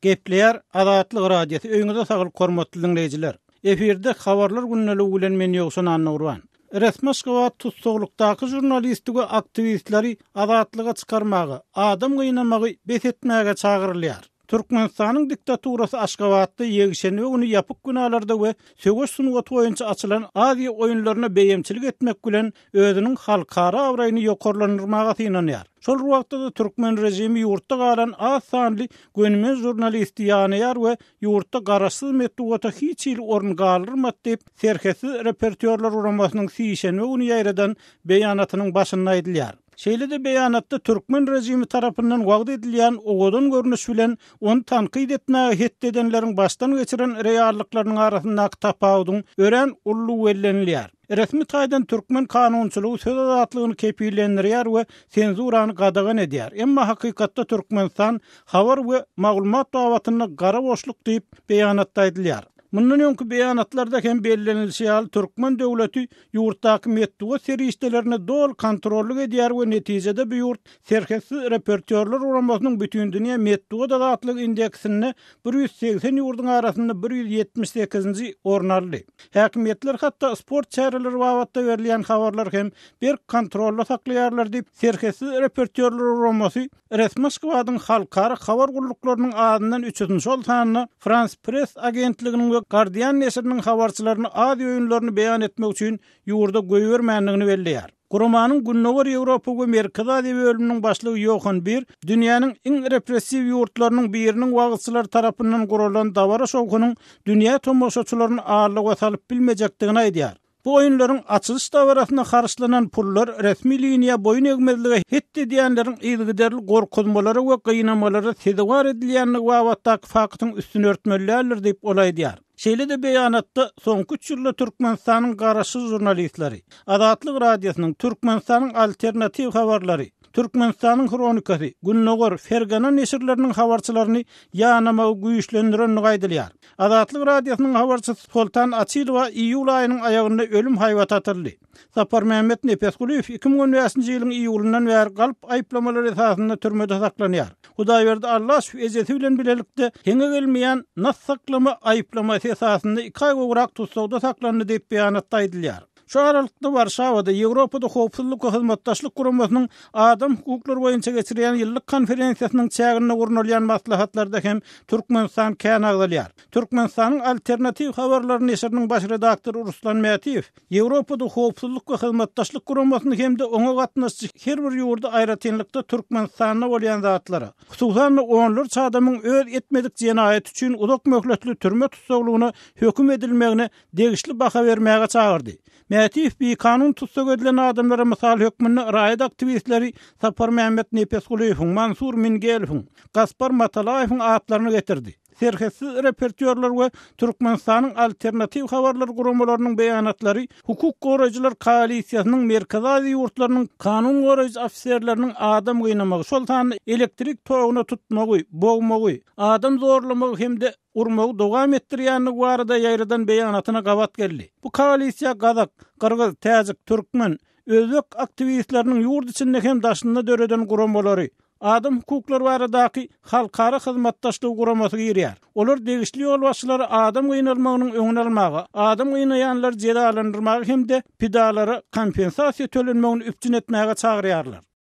Gepleýär Azatlyk Radiosy Öýüňize saglyk hormatly diňleýjiler. Efirde Habarlar gündeligi bilen men Ýowşan Annagurban. Resmi Aşgabat tussaglykdaky žurnalisti we aktiwistleri azatlyga çykarmaga, adam gynamagy bes etmäge çagyrylýar. Türkmenistanyň diktaturasy Aşgabatda ýekşenbe güni ýapyk binalarda we söweş sungaty boýunça açylan Aziýa oýunlaryna beýemçilik etmek bilen özüniň halkara abraýyny ýokarlandyrmaga synanýar. Şol bir wagtda-da türkmen režimi ýurtda galan az sanly gönümel žurnalisti ýanaýar we ýurtda garaşsyz metbugata hiç hili orun galdyrmady diýip, Serhetsiz reportýorlar guramasynyň sişenbe güni ýaýradan beýanatynyň başynda aýdylýar. Şeýle-de beýanatda türkmen režimi tarapyndan wagyz edilýän owadan görnüş bilen ony tankyt etmäge hetdi edenleriň başdan geçiren reallyklarynyň arasyndaky tapawudyň örän uludygy bellenilýär. Resmi taýdan türkmen kanunçylygy söz azatlygyny kepillendirýär we senzurany gadagan edýär. Emma hakykatda Türkmenistan habar we maglumat babatynda gara boşluk diýip, beýanatda aýdylýar. Mundan öňki beýanatlarda hem bellenilişi ýaly, türkmen döwleti ýurtdaky metbugat serişdelerine doly kontrollyk edýär we netijede bu ýurt Serhetsiz reportýorlar guramasynyň Bütindünýä metbugat azatlygy indeksinde 180 ýurduň arasynda 178-nji orny aldy. Häkimiýetler hatda sport çäreleri babatda berilýän habarlary hem berk kontrolda saklaýarlar diýip, Serhetsiz reportýorlar guramasy Resmi Moskwanyň halkara habar gulluklarynyň azyndan üçüsini, şol sanda Frans Press agentliginiň we Guardian neşiriniň habarçylaryny Aziýa oýunlaryny beýan etmek üçin ýurda goýbermändigini belleýär. Guramanyň Gündogar Ýewropa we Merkezi Aziýa bölüminiň başlygy Ýohan Bir dünýäniň iň repressiw ýurtlarynyň biriniň wagyzçylary tarapyndan guralan dabara-şowhunyň dünýä tomaşaçylaryny aldawa salyp bilmejekdigini aýdýar. Bu oýunlaryň açylyş dabarasyna harçlanan pullar resmi liniýa boýun egmezlige het edýänleriň yzygiderli gorkuzmalara we gynamalara sezewar edilýändigi babatdaky faktyň üstüni örtmeli däldir diýip, ol aýdýar. Şeýle-de beýanatda soňky üç ýylda Türkmenistanyň garaşsyz žurnalistleri, Azatlyk Radiosynyň, Türkmenistanyň Alternatiw habarlary, Türkmenistanyň Hronikasy, Gündogar, Fergana neşirleriniň habarçylaryny ýanamagy güýçlendirendigi aýdylýar. Azatlyk Radiosynyň habarçysy Soltan Açylowa iýul aýynyň aýagynda ölüm haýbaty atyldy. Saparmämmet Nepesgulyýew 2015-nji ýylyň iýulyndan bäri galp aýyplamalar esasynda türmede saklanýar. Hudaýberdi Allaşow ejesi bilen bilelikde heňe gelmeýän nas saklama aýyplamasy esasynda iki aý gowrak tussagda saklandy diýip, beýanatda aýdylýar. Şu aralykda Warşawada Ýewropada Howpsuzlyk we Hyzmatdaşlyk Guramasynyň adam hukuklary boýunça geçirýän ýyllyk konferensiýasynyň çäginde gurnalýan maslahatlarda hem Türkmenistan kän agzalýar. Türkmenistanyň Alternatiw habarlary neşiriniň baş redaktory Ruslan Mätiýew Ýewropada Howpsuzlyk we Hyzmatdaşlyk Guramasyny hem-de oňa gatnaşyjy her bir ýurdy aýratynlykda Türkmenistanda bolýan zatlara, hususan-da onlarça adamyň öz etmedik jenaýaty üçin uzak möhletli türme tussaglygyna höküm edilmegine degişli baha bermäge çagyrdy. Mätiýew bikanun tussag edilen adamlara mysal hökmünde raýat aktiwistleri Saparmämmet Nepesgulyýewiň, Mansur Mingelowyň, Gaspar Matalaýewiň atlaryny getirdi. Serhetsiz reportýorlar we Türkmenistanyň Alternatiw habarlar guramalarynyň beýanatlary hukuk goraýjylar koalisiýasynyň Merkezi Aziýa ýurtlarynyň kanun goraýjy ofiserleriniň adam gynamagy, şol sanda elektrik toguna tutmagy, bogmagy, adam zorlamagy hem-de urmagy dowam etdirýändigi barada ýaýradan beýanatyna gabat geldi. Bu koalisiýa gazak, gyrgyz, täjik, türkmen, özbek aktiwistleriniň ýurt içinde hem daşynda döreden guramalary, Adam hukuklary baradaky Halkara hyzmatdaşlygy guramasy girýär. Olar degişli ýolbaşçylary adam gynalmagynyň öňüni almaga, adam gynaýanlary jezalandyrmaga hem-de pidalara kompensasiýa tölenmegini üpjün etmäge çagyrýarlar.